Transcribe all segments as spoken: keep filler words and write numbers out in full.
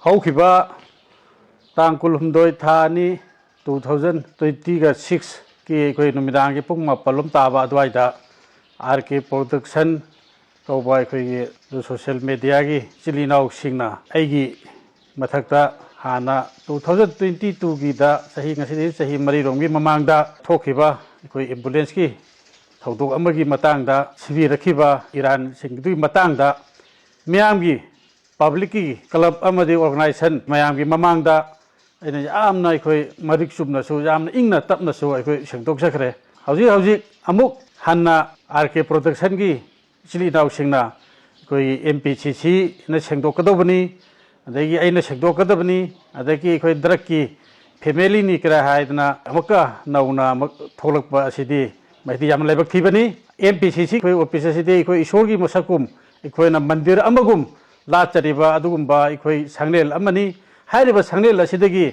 ꯍꯧꯈꯤꯕ ꯇꯥꯡ ꯀꯨꯟꯍꯨꯝꯗꯣꯏ, ꯊꯥ ꯑꯅꯤ, two thousand twenty-six ꯀꯤ ꯑꯩꯈꯣꯏ ꯅꯨꯃꯤꯗꯥꯡꯒꯤ ꯄꯨꯡ ꯃꯥꯄꯜ ꯂꯣꯝ ꯇꯥꯕ ꯑꯗꯨꯋꯥꯏꯗ ꯑꯥꯔ ꯀꯦ ꯄ꯭ꯔꯣꯗꯛꯁꯟ ꯀꯧꯕ ꯑꯩꯈꯣꯏꯒꯤ ꯁꯣꯁꯤꯌꯦꯜ ꯃꯦꯗꯤꯌꯥꯒꯤ ꯏꯆꯤꯜ ꯏꯅꯥꯎꯁꯤꯡꯅ ꯑꯩꯒꯤ ꯃꯊꯛꯇ ꯍꯥꯟꯅ two thousand twenty-two ꯒꯤꯗ, ꯆꯍꯤ, ꯉꯁꯤꯗꯒꯤ ꯆꯍꯤ ꯃꯔꯤꯔꯣꯝꯒꯤ ꯃꯃꯥꯡꯗ ꯊꯣꯛꯈꯤꯕ ꯑꯩꯈꯣꯏ ꯑꯦꯝꯕꯨꯂꯦꯟꯁꯀꯤ ꯊꯧꯗꯣꯛ ꯑꯃꯒꯤ ꯃꯇꯥꯡꯗ, ꯁꯤꯕꯤꯔꯛꯈꯤꯕ ꯏꯔꯥꯟꯁꯤꯡꯗꯨꯒꯤ ꯃꯇꯥꯡꯗ ꯃꯤꯌꯥꯝꯒꯤ, ꯄꯕ꯭ꯂꯤꯛꯀꯤ, ꯀ꯭ꯂꯕ ꯑꯃꯗꯤ ꯑꯣꯔꯒꯅꯥꯏꯖꯦꯁꯟ ꯃꯌꯥꯝꯒꯤ ꯃꯃꯥꯡꯗ ꯑꯩꯅ ꯌꯥꯝꯅ, ꯑꯩꯈꯣꯏ ꯃꯔꯤꯛ ꯆꯨꯝꯅꯁꯨ, ꯌꯥꯝꯅ ꯏꯪꯅ ꯇꯞꯅꯁꯨ ꯑꯩꯈꯣꯏ ꯁꯦꯡꯗꯣꯛꯆꯈ꯭ꯔꯦ꯫ ꯍꯧꯖꯤꯛ ꯍꯧꯖꯤꯛ ꯑꯃꯨꯛ ꯍꯟꯅ ꯑꯥꯔ ꯀꯦ ꯄ꯭ꯔꯣꯗꯛꯁꯟꯒꯤ ꯏꯆꯤꯜ ꯏꯅꯥꯎꯁꯤꯡꯅ ꯑꯩꯈꯣꯏꯒꯤ ꯑꯦꯝ ꯄꯤ ꯁꯤ ꯁꯤꯅ ꯁꯦꯡꯗꯣꯛꯀꯗꯧꯕꯅꯤ, ꯑꯗꯒꯤ ꯑꯩꯅ ꯁꯦꯡꯗꯣꯛꯀꯗꯕꯅꯤ, ꯑꯗꯒꯤ ꯑꯩꯈꯣꯏ ꯗ꯭ꯔꯛꯀꯤ ꯐꯦꯃꯤꯂꯤꯅꯤ ꯀꯔꯥꯏ ꯍꯥꯏꯗꯅ ꯑꯃꯨꯛꯀ ꯅꯧꯅ ꯑꯃꯨꯛ ꯊꯣꯛꯂꯛꯄ ꯑꯁꯤꯗꯤ ꯃꯁꯤꯗꯤ ꯌꯥꯝꯅ ꯂꯥꯏꯕꯛ ꯊꯤꯕꯅꯤ꯫ ꯑꯦꯝ ꯄꯤ ꯁꯤ ꯁꯤ ꯑꯩꯈꯣꯏ ꯑꯣꯐꯤꯁ ꯑꯁꯤꯗꯤ ꯑꯩꯈꯣꯏ ꯏꯁꯣꯔꯒꯤ ꯃꯁꯛꯀꯨꯝ, ꯑꯩꯈꯣꯏꯅ ꯃꯟꯗꯤꯔ ꯑꯃꯒꯨꯝ ꯂꯥꯠꯆꯔꯤꯕ ꯑꯗꯨꯒꯨꯝꯕ ꯑꯩꯈꯣꯏ ꯁꯪꯂꯦꯟ ꯑꯃꯅꯤ꯫ ꯍꯥꯏꯔꯤꯕ ꯁꯪꯂꯦꯟ ꯑꯁꯤꯗꯒꯤ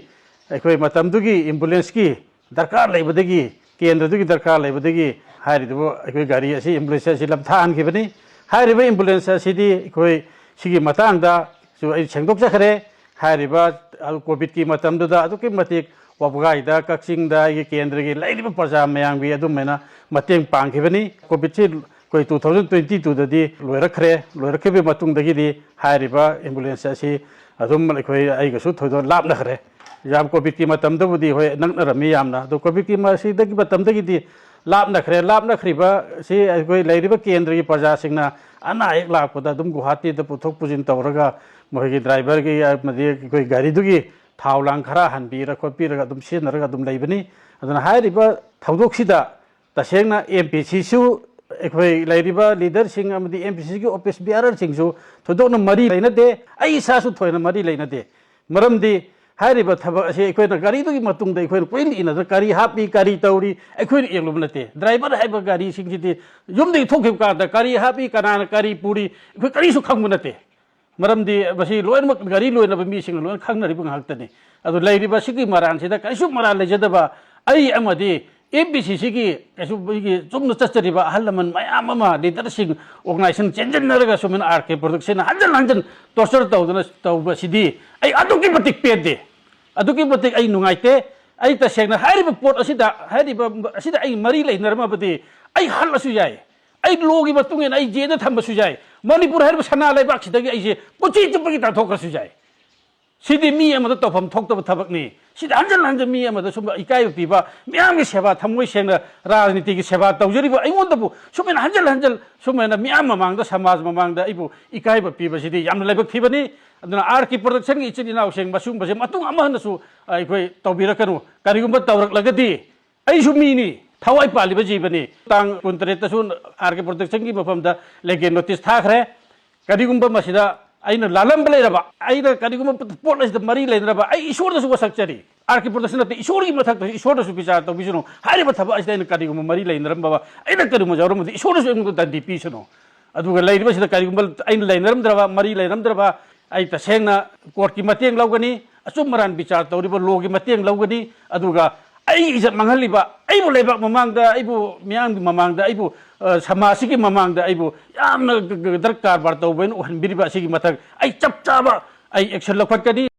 ꯑꯩꯈꯣꯏ ꯃꯇꯝꯗꯨꯒꯤ ꯑꯦꯝꯕꯨꯂꯦꯟꯁꯀꯤ ꯗꯔꯀꯥꯔ ꯂꯩꯕꯗꯒꯤ, ꯀꯦꯟꯗ꯭ꯔꯗꯨꯒꯤ ꯗꯔꯀꯥꯔ ꯂꯩꯕꯗꯒꯤ ꯍꯥꯏꯔꯤꯗꯨꯕꯨ ꯑꯩꯈꯣꯏ ꯒꯥꯔꯤ ꯑꯁꯤ, ꯑꯦꯝꯕꯨꯂꯦꯟꯁ ꯑꯁꯤ ꯂꯝꯊꯥꯍꯟꯈꯤꯕꯅꯤ꯫ ꯍꯥꯏꯔꯤꯕ ꯑꯦꯝꯕꯨꯂꯦꯟꯁ ꯑꯁꯤꯗꯤ ꯑꯩꯈꯣꯏ ꯁꯤꯒꯤ ꯃꯇꯥꯡꯗꯁꯨ ꯑꯩ ꯁꯦꯡꯗꯣꯛꯆꯈ꯭ꯔꯦ꯫ ꯍꯥꯏꯔꯤꯕ ꯀꯣꯚꯤꯗꯀꯤ ꯃꯇꯝꯗꯨꯗ ꯑꯗꯨꯛꯀꯤ ꯃꯇꯤꯛ ꯋꯥꯕꯒꯥꯏꯗ, ꯀꯛꯆꯤꯡꯗ ꯑꯩꯒꯤ ꯀꯦꯟꯗ꯭ꯔꯒꯤ ꯂꯩꯔꯤꯕ ꯄ꯭ꯔꯖꯥ ꯃꯌꯥꯝꯒꯤ ꯑꯗꯨꯃꯥꯏꯅ ꯃꯇꯦꯡ ꯄꯥꯡꯈꯤꯕꯅꯤ꯫ ꯀꯣꯚꯤꯗꯁꯤ ꯑꯩꯈꯣꯏ two thousand twenty-two ꯗꯗꯤ ꯂꯣꯏꯔꯛꯈ꯭ꯔꯦ꯫ ꯂꯣꯏꯔꯛꯈꯤꯕꯒꯤ ꯃꯇꯨꯡꯗꯒꯤꯗꯤ ꯍꯥꯏꯔꯤꯕ ꯑꯦꯝꯕꯨꯂꯦꯟꯁ ꯑꯁꯤ ꯑꯗꯨꯝ ꯑꯩꯈꯣꯏ, ꯑꯩꯒꯁꯨ ꯊꯣꯏꯗꯣꯛ ꯂꯥꯞꯅꯈ꯭ꯔꯦ꯫ ꯌꯥꯝ ꯀꯣꯚꯤꯗꯀꯤ ꯃꯇꯝꯗꯕꯨꯗꯤ ꯍꯣꯏ ꯅꯛꯅꯔꯝꯃꯤ ꯌꯥꯝꯅ, ꯑꯗꯣ ꯀꯣꯚꯤꯗꯀꯤ ꯃꯁꯤꯗꯒꯤ ꯃꯇꯝꯗꯒꯤꯗꯤ ꯂꯥꯞꯅꯈ꯭ꯔꯦ꯫ ꯂꯥꯞꯅꯈ꯭ꯔꯤꯕ ꯑꯁꯤ ꯑꯩꯈꯣꯏ ꯂꯩꯔꯤꯕ ꯀꯦꯟꯗ꯭ꯔꯒꯤ ꯄ꯭ꯔꯖꯥꯁꯤꯡꯅ ꯑꯅꯥ ꯑꯌꯦꯛ ꯂꯥꯛꯄꯗ ꯑꯗꯨꯝ ꯒꯨꯋꯥꯍꯥꯇꯤꯗ ꯄꯨꯊꯣꯛ ꯄꯨꯁꯤꯟ ꯇꯧꯔꯒ, ꯃꯈꯣꯏꯒꯤ ꯗ꯭ꯔꯥꯏꯚꯔꯒꯤ ꯑꯃꯗꯤ ꯑꯩꯈꯣꯏ ꯒꯥꯔꯤꯗꯨꯒꯤ ꯊꯥꯎ ꯂꯥꯡ ꯈꯔ ꯍꯟꯕꯤꯔ ꯈꯣꯠꯄꯤꯔꯒ ꯑꯗꯨꯝ ꯁꯤꯖꯤꯟꯅꯔꯒ ꯑꯗꯨꯝ ꯂꯩꯕꯅꯤ꯫ ꯑꯗꯨꯅ ꯍꯥꯏꯔꯤꯕ ꯊꯧꯗꯣꯛꯁꯤꯗ ꯇꯁꯦꯡꯅ ꯑꯦꯝ ꯄꯤ ꯁꯤꯁꯨ, ꯑꯩꯈꯣꯏ ꯂꯩꯔꯤꯕ ꯂꯤꯗꯔꯁꯤꯡ ꯑꯃꯗꯤ ꯑꯦꯝ ꯄꯤ ꯁꯤꯒꯤ ꯑꯣꯐꯤꯁ ꯕꯤꯌꯥꯔꯔꯁꯤꯡꯁꯨ ꯊꯣꯏꯗꯣꯛꯅ ꯃꯔꯤ ꯂꯩꯅꯗꯦ꯫ ꯑꯩ ꯏꯁꯥꯁꯨ ꯊꯣꯏꯅ ꯃꯔꯤ ꯂꯩꯅꯗꯦ꯫ ꯃꯔꯝꯗꯤ ꯍꯥꯏꯔꯤꯕ ꯊꯕꯛ ꯑꯁꯤ ꯑꯩꯈꯣꯏꯅ ꯒꯥꯔꯤꯗꯨꯒꯤ ꯃꯇꯨꯡꯗ ꯑꯩꯈꯣꯏꯅ ꯀꯣꯏꯏꯟ ꯏꯟꯅꯗꯅ ꯀꯔꯤ ꯍꯥꯞꯄꯤ, ꯀꯔꯤ ꯇꯧꯔꯤ, ꯑꯩꯈꯣꯏꯅ ꯌꯦꯡꯂꯨꯕ ꯅꯠꯇꯦ꯫ ꯗ꯭ꯔꯥꯏꯚꯔ ꯍꯥꯏꯕ ꯒꯥꯔꯤꯁꯤꯡꯁꯤꯗꯤ ꯌꯨꯝꯗꯒꯤ ꯊꯣꯛꯈꯤꯕ ꯀꯥꯟꯗ ꯀꯔꯤ ꯍꯥꯞꯄꯤ, ꯀꯅꯥꯅ ꯀꯔꯤ ꯄꯨꯔꯤ, ꯑꯩꯈꯣꯏ ꯀꯔꯤꯁꯨ ꯈꯪꯕ ꯅꯠꯇꯦ꯫ ꯃꯔꯝꯗꯤ ꯃꯁꯤ ꯂꯣꯏꯅꯃꯛ ꯒꯥꯔꯤ ꯂꯣꯏꯅꯕ ꯃꯤꯁꯤꯡꯅ ꯂꯣꯏꯅ ꯈꯪꯅꯔꯤꯕ ꯉꯥꯛꯇꯅꯤ꯫ ꯑꯗꯨ ꯂꯩꯔꯤꯕ ꯑꯁꯤꯒꯤ ꯃꯔꯥꯟꯁꯤꯗ ꯀꯔꯤꯁꯨ ꯃꯔꯥꯜ ꯂꯩꯖꯗꯕ ꯑꯩ ꯑꯃꯗꯤ ꯑꯦꯝ ꯕꯤ ꯁꯤ ꯁꯤꯒꯤ ꯀꯩꯁꯨ ꯑꯩꯈꯣꯏꯒꯤ ꯆꯨꯝꯅ ꯆꯠꯆꯔꯤꯕ ꯑꯍꯜ ꯂꯃꯟ ꯃꯌꯥꯝ ꯑꯃ, ꯂꯤꯗꯔꯁꯤꯡ, ꯑꯣꯔꯒꯅꯥꯏꯖꯦꯁꯟ ꯆꯦꯟꯁꯤꯟꯅꯔꯒ ꯁꯨꯃꯥꯏꯅ ꯑꯥꯔ ꯀꯦ ꯄ꯭ꯔꯗꯛꯁꯟꯅ ꯍꯟꯖꯤꯟ ꯍꯟꯖꯤꯟ ꯇꯣꯔꯆꯔ ꯇꯧꯗꯅ ꯇꯧꯕꯁꯤꯗꯤ ꯑꯩ ꯑꯗꯨꯛꯀꯤ ꯃꯇꯤꯛ ꯄꯦꯟꯗꯦ, ꯑꯗꯨꯛꯀꯤ ꯃꯇꯤꯛ ꯑꯩ ꯅꯨꯡꯉꯥꯏꯇꯦ꯫ ꯑꯩ ꯇꯁꯦꯡꯅ ꯍꯥꯏꯔꯤꯕ ꯄꯣꯠ ꯑꯁꯤꯗ, ꯍꯥꯏꯔꯤꯕ ꯑꯁꯤꯗ ꯑꯩ ꯃꯔꯤ ꯂꯩꯅꯔꯝꯃꯕꯗꯤ ꯑꯩ ꯍꯜꯂꯁꯨ ꯌꯥꯏ, ꯑꯩ ꯂꯣꯒꯤ ꯃꯇꯨꯡ ꯏꯟꯅ ꯑꯩ ꯖꯦꯜꯗ ꯊꯝꯕꯁꯨ ꯌꯥꯏ, ꯃꯅꯤꯄꯨꯔ ꯍꯥꯏꯔꯤꯕ ꯁꯅꯥ ꯂꯩꯕꯥꯛꯁꯤꯗꯒꯤ ꯑꯩꯁꯦ ꯄꯨꯟꯁꯤ ꯆꯨꯞꯄꯒꯤ ꯇꯥꯟꯊꯣꯛꯈ꯭ꯔꯁꯨ ꯌꯥꯏ꯫ ꯁꯤꯗꯤ ꯃꯤ ꯑꯃꯗ ꯇꯧꯐꯝ ꯊꯣꯛꯇꯕ ꯊꯕꯛꯅꯤ꯫ ꯁꯤꯗ ꯍꯟꯖꯤꯟ ꯍꯟꯖꯤꯟ ꯃꯤ ꯑꯃꯗ ꯁꯨꯝꯕ ꯏꯀꯥꯏꯕ ꯄꯤꯕ, ꯃꯤꯌꯥꯝꯒꯤ ꯁꯦꯕꯥ, ꯊꯃꯣꯏ ꯁꯦꯡꯅ ꯔꯥꯖꯅꯤꯇꯤꯒꯤ ꯁꯦꯕꯥ ꯇꯧꯖꯔꯤꯕ ꯑꯩꯉꯣꯟꯗꯕꯨ ꯁꯨꯃꯥꯏꯅ ꯍꯟꯖꯤꯟ ꯍꯟꯖꯤꯟ ꯁꯨꯃꯥꯏꯅ ꯃꯤꯌꯥꯝ ꯃꯃꯥꯡꯗ, ꯁꯃꯥꯖ ꯃꯃꯥꯡꯗ ꯑꯩꯕꯨ ꯏꯀꯥꯏꯕ ꯄꯤꯕꯁꯤꯗꯤ ꯌꯥꯝꯅ ꯂꯥꯏꯕꯛ ꯊꯤꯕꯅꯤ꯫ ꯑꯗꯨꯅ ꯑꯥꯔ ꯀꯦ ꯄ꯭ꯔꯗꯛꯁꯟꯒꯤ ꯏꯆꯤꯟ ꯏꯅꯥꯎꯁꯤꯡ ꯃꯁꯤꯒꯨꯝꯕꯁꯦ ꯃꯇꯨꯡ ꯑꯃ ꯍꯟꯅꯁꯨ ꯑꯩꯈꯣꯏ ꯇꯧꯕꯤꯔꯛꯀꯅꯨ꯫ ꯀꯔꯤꯒꯨꯝꯕ ꯇꯧꯔꯛꯂꯒꯗꯤ ꯑꯩꯁꯨ ꯃꯤꯅꯤ, ꯊꯋꯥꯏ ꯄꯥꯜꯂꯤꯕ ꯖꯤꯕꯅꯤ꯫ ꯇꯥꯡ ꯀꯨꯟꯇꯔꯦꯠꯇꯁꯨ ꯑꯥꯔ ꯀꯦ ꯄ꯭ꯔꯗꯛꯁꯟꯒꯤ ꯃꯐꯝꯗ ꯂꯦꯒꯦꯜ ꯅꯣꯇꯤꯁ ꯊꯥꯈ꯭ꯔꯦ꯫ ꯀꯔꯤꯒꯨꯝꯕ ꯃꯁꯤꯗ ꯑꯩꯅ ꯂꯥꯜꯂꯝꯕ ꯂꯩꯔꯕ, ꯑꯩꯅ ꯀꯔꯤꯒꯨꯝꯕ ꯄꯣꯠ ꯑꯁꯤꯗ ꯃꯔꯤ ꯂꯩꯅꯔꯕ, ꯑꯩ ꯏꯁꯣꯔꯗꯁꯨ ꯋꯥꯁꯛꯆꯔꯤ꯫ ꯑꯥꯔ ꯀꯦ ꯄ꯭ꯔꯗꯛꯁꯟ ꯅꯠꯇꯦ, ꯏꯁꯣꯔꯒꯤ ꯃꯊꯛꯇꯁꯨ ꯏꯁꯣꯔꯗꯁꯨ ꯕꯤꯆꯥꯔ ꯇꯧꯕꯤꯁꯅꯨ꯫ ꯍꯥꯏꯔꯤꯕ ꯊꯕꯛ ꯑꯁꯤꯗ ꯑꯩꯅ ꯀꯔꯤꯒꯨꯝꯕ ꯃꯔꯤ ꯂꯩꯅꯔꯝꯕ, ꯑꯩꯅ ꯀꯔꯤꯒꯨꯝꯕ ꯌꯥꯎꯔꯝꯃꯗꯤ ꯏꯁꯣꯔꯅꯁꯨ ꯑꯩꯉꯣꯟꯗ ꯗꯟꯗꯤ ꯄꯤꯁꯅꯨ꯫ ꯑꯗꯨꯒ ꯂꯩꯔꯤꯕꯁꯤꯗ ꯀꯔꯤꯒꯨꯝꯕ ꯑꯩꯅ ꯂꯩꯅꯔꯝꯗ꯭ꯔꯕ, ꯃꯔꯤ ꯂꯩꯅꯔꯝꯗ꯭ꯔꯕ, ꯑꯩ ꯇꯁꯦꯡꯅ ꯀꯣꯔꯠꯀꯤ ꯃꯇꯦꯡ ꯂꯧꯒꯅꯤ, ꯑꯆꯨꯝ ꯑꯔꯥꯟ ꯕꯤꯆꯥꯔ ꯇꯧꯔꯤꯕ ꯂꯣꯒꯤ ꯃꯇꯦꯡ ꯂꯧꯒꯅꯤ, ꯑꯗꯨꯒ ꯑꯩꯒꯤ ꯏꯖꯠ ꯃꯥꯡꯍꯜꯂꯤꯕ, ꯑꯩꯕꯨ ꯂꯩꯕꯥꯛ ꯃꯃꯥꯡꯗ, ꯑꯩꯕꯨ ꯃꯤꯌꯥꯝꯒꯤ ꯃꯃꯥꯡꯗ, ꯑꯩꯕꯨ, ꯑ, ꯁꯃꯥꯖꯁꯤꯒꯤ ꯃꯃꯥꯡꯗ ꯑꯩꯕꯨ ꯌꯥꯝꯅ ꯗ꯭ꯔꯒ ꯀꯔꯕꯥꯔ ꯇꯧꯕ ꯍꯥꯏꯅ ꯎꯍꯟꯕꯤꯔꯤꯕ ꯑꯁꯤꯒꯤ ꯃꯊꯛ ꯑꯩ ꯆꯞ ꯆꯥꯕ ꯑꯩ ꯑꯦꯛꯁꯟ ꯂꯧꯈꯠꯀꯅꯤ꯫